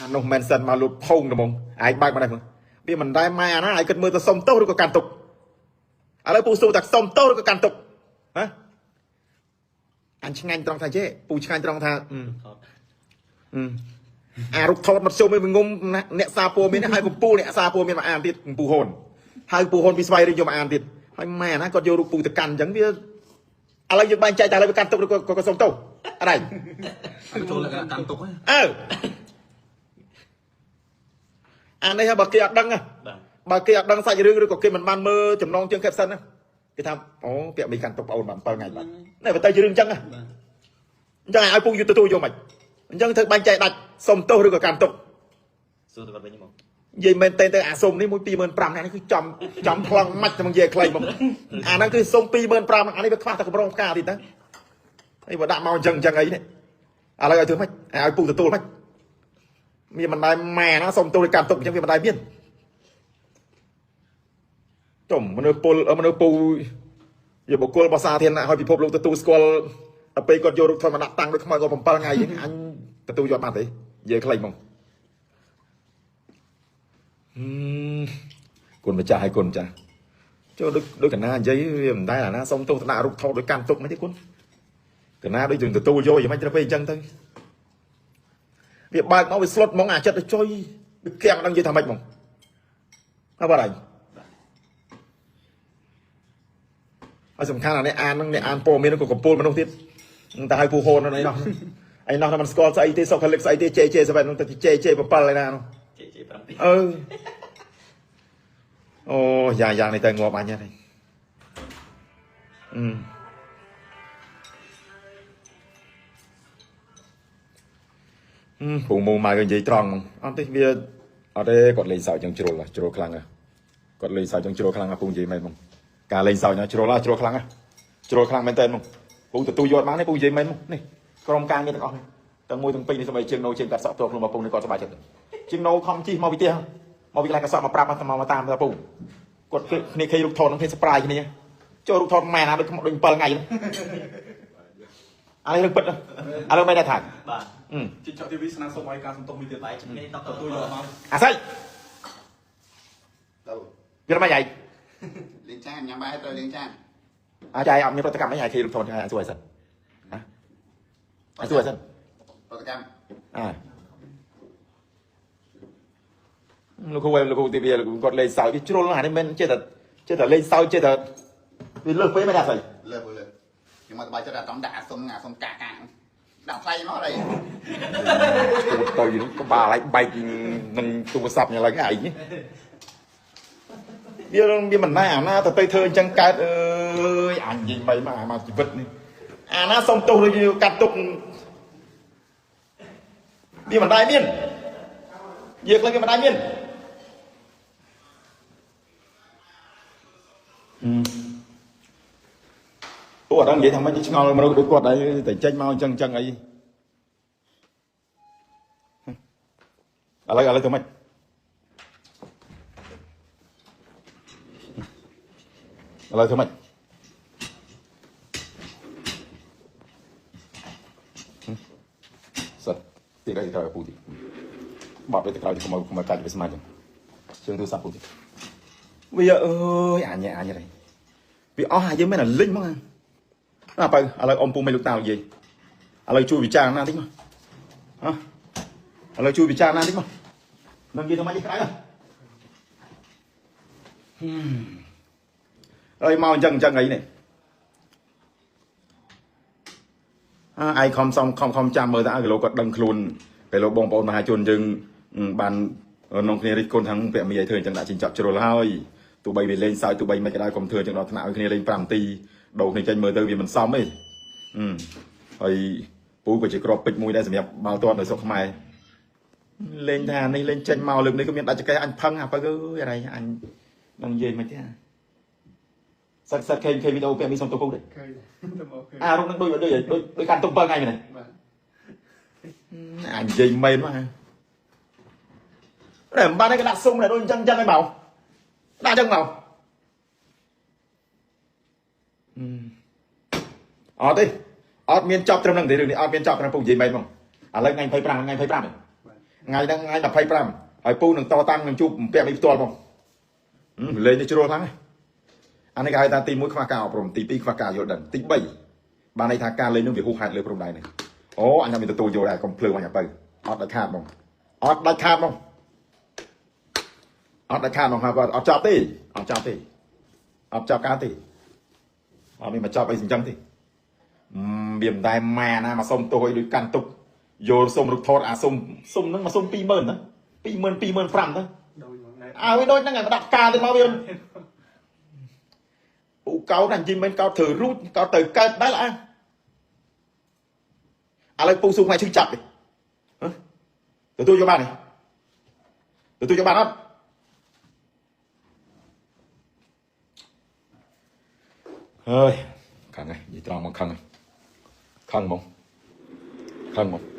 អានោះមែនសិនមកលូតផោងត្មងឯងបើកមកដែរមើលវាមិនដែលម៉ែអាណាឯងគិតមើលទៅសុំទោសឬក៏កាន់ទុកឥឡូវពូស៊ូតែសុំទោសឬក៏កាន់ទុកហ៎អញឆ្ងាញ់ត្រង់ថាចេះពូឆ្ងាញ់ត្រង់ថា ថត អារុកថតមកជុំឯងងុំអ្នកសារព័ត៌មានហើយកំពូលអ្នកសារព័ត៌មានមកអានទៀតកំពូហ៊ុនហើយពូហ៊ុនពីស្វ័យរៀងយកមកអានទៀតហើយម៉ែណាគាត់យករូបពូទៅកាន់អញ្ចឹងវាឥឡូវយើងបែងចែកតែឥឡូវវាកាន់ទុកឬក៏សុំទោសអត់ឯង ចូលលក្ខណៈកាន់ទុកហ្នឹង អើអានេះបើគេអត់ដឹង បាទ បើគេអត់ដឹងសាច់រឿងឬក៏គេមិនបានមើលចំណងជើង caption ណាគេថាអូពាក់មីកាន់ទុកប្អូនបាន7ថ្ងៃបាទនេះបើទៅជារឿងអញ្ចឹង បាទ អញ្ចឹងឲ្យពូយុទ្ធទទួលយកមិនអញ្ចឹងធ្វើបាញ់ចែកដាច់សុំទោសឬក៏កាន់ទុក សួរទៅគាត់វិញមក និយាយមែនតើទៅអាសុំនេះមួយ25000នាក់នេះគឺចំចំប្លង់ម៉ាច់តែមកនិយាយខ្លីមកអាហ្នឹងគឺសុំ25000អានេះវាខ្វះតែកម្រងផ្កាទៀតទៅហើយបើដាក់មកអញ្ចឹងអញ្ចឹងអីនេះឥឡូវឲ្យធ្វើម៉េចឲ្យពូទទួលម៉េចមានមិនដែរម៉ែណាសុំទោសកាន់ទុកអញ្ចឹងវាមិនដែរមានចំមនុស្សពលមនុស្សពូជាបុគ្គលរបស់សាធារណៈឲ្យពិភពលោកទទួលស្គាល់ដល់ពេលគាត់យករូបថតមកដាក់តាំងដូចខ្មោចគាត់7ថ្ងៃអញ្ចឹងអញទទួលយកបានទេនិយាយខ្លីមក គុណម្ចាស់ហើយគុណម្ចាស់ចូលដូចដូចកណានិយាយវាមិនដែលអាណាសុំទោសទៅដាក់រូបថតដូចកាន់ទុកមិនទេគុណកណាដូចយើងទទួលយកយ៉ាងម៉េចត្រូវពេលអញ្ចឹងទៅវាបើកមកវាស្លុតហ្មងអាចិត្តទៅចុយវាគៀងអត់ដឹងនិយាយថាម៉េចហ្មងហើយបាត់ហើយហើយសំខាន់អានេះអានហ្នឹងអ្នកអានព័ត៌មានហ្នឹងក៏កំពូលមនុស្សទៀតតែឲ្យពូហូននៅនេះឯណោះឯណោះមិនស្គាល់ស្អីទេសុខលិកស្អីទេ JJ 7ហ្នឹងទៅ JJ 7ឯណានោះ ជេជេ7 អឺអូយ៉ាងយ៉ាងនេះទៅងាប់អញហើយអឺពូមូមកនិយាយត្រង់អត់ទេវាអត់ទេគាត់លេងសើចចឹងជ្រុលជ្រុលខ្លាំងគាត់លេងសើចចឹងជ្រុលខ្លាំងពូនិយាយមែនហ្មងការលេងសើចជ្រុលជ្រុលខ្លាំងជ្រុលខ្លាំងមែនតើហ្មងពូទទួលយកបានទេពូនិយាយមែនហ្មងនេះក្រុមការងារទាំងអស់នេះទាំងមួយទាំងពីរនេះសម្បីជាងណូជាងកាត់សក់តខ្លួនមកពូនេះគាត់សប្បាយចិត្តជាងណូខំជិះមកពីផ្ទះមកពីកន្លែងកសក់មកប្រាប់មកតាមពូគាត់គ្នាគេរូបថតនឹងគេស្ប្រាយគ្នាចូលរូបថតម៉ែណាដូចដូច7ថ្ងៃហ្នឹងអានេះរឿងពិតឥឡូវមិនដែរថា បាទ ជីចក TV ស្នើសុំឲ្យការសំទុះមួយទៀត បាយជំនាញត ទ ទទួល ទួលយកមក អាស័យ ទៅ វាមិនអី លាងចានញ៉ាំបាយត្រូវលាងចាន អាចឲ្យអត់មានប្រតិកម្មអីឲ្យគេរូបថតឲ្យសួរឲ្យសិនហ៎ឲ្យសួរឲ្យសិន ប្រតិកម្ម អាលោកគ្រូលោកគ្រូទីវាគាត់លេងសើចវាជ្រុលអានេះមិនចេះតែចេះតែលេងសើចចេះតែវាលើសពេកមិនដែរស្អី លើលើខ្ញុំមកសប្បាយចិត្តអាតំដាក់អាសុំអាសុំកាកាដាក់ថ្លៃមកអី ទៅក្បាលឲ្យបែកនឹងទូរស័ព្ទយ៉ាងឡូវឯងនេះវាវាមិនណែអាណាទៅទៅធ្វើអញ្ចឹងកើតអើយអញនិយាយមិនមកអាមកជីវិតនេះអាណាសុំទោសដូចកាត់ទុកវាមិនដែរមានយើងខ្លះវាមិនដែរមានពួកអត់ដឹងនិយាយថាម៉េចឆ្ងល់មនុស្សដូចគាត់ដែរតែចេញមកអញ្ចឹងអញ្ចឹងអីឥឡូវឥឡូវទៅម៉េចឥឡូវធ្វើម៉េចសិតទីក្រោយក្រោយពូទីបត់វាទៅក្រោយកុំឲ្យកុំឲ្យកាច់វាស្មាច់ចឹងជើងទូរស័ព្ទពូទីវាអើយអញអញរៃវាអស់អាយើងមែនអាលិញហ្មងអាបើឥឡូវអ៊ំពូមិនលោកតានិយាយឥឡូវជួយវិចារណាតិចមកហ៎ឥឡូវជួយវិចារណាតិចមកនឹងនិយាយទៅម៉េចក្រៅអើយមកអញ្ចឹងអញ្ចឹងអីនេះអើឯងខំសំខំខំចាំមើលតើគីឡូគាត់ដឹងខ្លួនពេលលោកបងប្អូនមហាជនយើងបាននំគ្នារិះគន់ខាងពាក់មីឲ្យធ្វើអញ្ចឹងដាក់ចិញ្ចក់ជ្រុលហើយទោះបីវាលេងសើចទោះបីមិនក៏ដោយកុំធ្វើអញ្ចឹងដល់ថ្នាក់ឲ្យគ្នាលេង5នាទីដូរគ្នាចេញមើលទៅវាមិនសមទេហើយពូក៏ជាក្របពេជ្រមួយដែរសម្រាប់បាល់ទាត់នៅស្រុកខ្មែរលេងថានេះលេងចេញមកលើកនេះក៏មានដាច់ចកេះអញផឹងអាបើអើយអរៃអញនឹងនិយាយមិនទេសិតសិតខេខេវីដេអូពាក់មីសុំទោសពូទេ ឃើញទៅមកឃើញ អារូបនឹងដូចដូចដូចដូចកាន់ទុក7ថ្ងៃមែនទេ បាទ អញនិយាយមែនមកតែមិនបានឯងក៏ដាក់សុំដែរដូចអញ្ចឹងអញ្ចឹងឯងមកដាក់អញ្ចឹងមកអត់ទេអត់មានចប់ត្រឹមហ្នឹងទេរឿងនេះអត់មានចប់ត្រឹមពូនិយាយមែនហ្មងឥឡូវថ្ងៃ25ថ្ងៃ25 ថ្ងៃហ្នឹងថ្ងៃ25ហើយពូនឹងតតាំងនឹងជួបពាក់មីផ្ទាល់មកលេងនេះជ្រុលហ្នឹងអានេះគេហៅថាទី1ខ្វះការអប់រំទី2ខ្វះការយល់ដឹងទី3បានន័យថាការលេងនឹងវាហួសហេតុលើព្រំដែននេះអូអញអត់មានទទួលយកដែរកុំភ្លើងអញទៅអត់ដាច់ខាតហ្មងអត់ដាច់ខាតហ្មងអត់ដាច់ខាតហ្មងហើយអត់ចប់ទេអត់ចប់ទេអត់ចប់ការទេអត់មានមកចប់អីអញ្ចឹងទេវាមិនដែលម៉ាណាមកសុំទោសឲ្យដូចកាន់ទុកយល់សុំរូបថតអាសុំសុំហ្នឹងមកសុំ20000ណា20000 25000ទៅអើវាដូចហ្នឹងឯងដាក់ផ្កាទៅមកវាពូកោតអញនិយាយមិនកោតធ្វើរូចកោតទៅកើតដែរអើឥឡូវពូស៊ូផ្នែកឈឺចាប់ទេទទួលយកបានទេទទួលយកបានអត់ហើយខឹងហើយនិយាយត្រង់មកខឹងហើយខឹងហ្មងខឹងហ្មង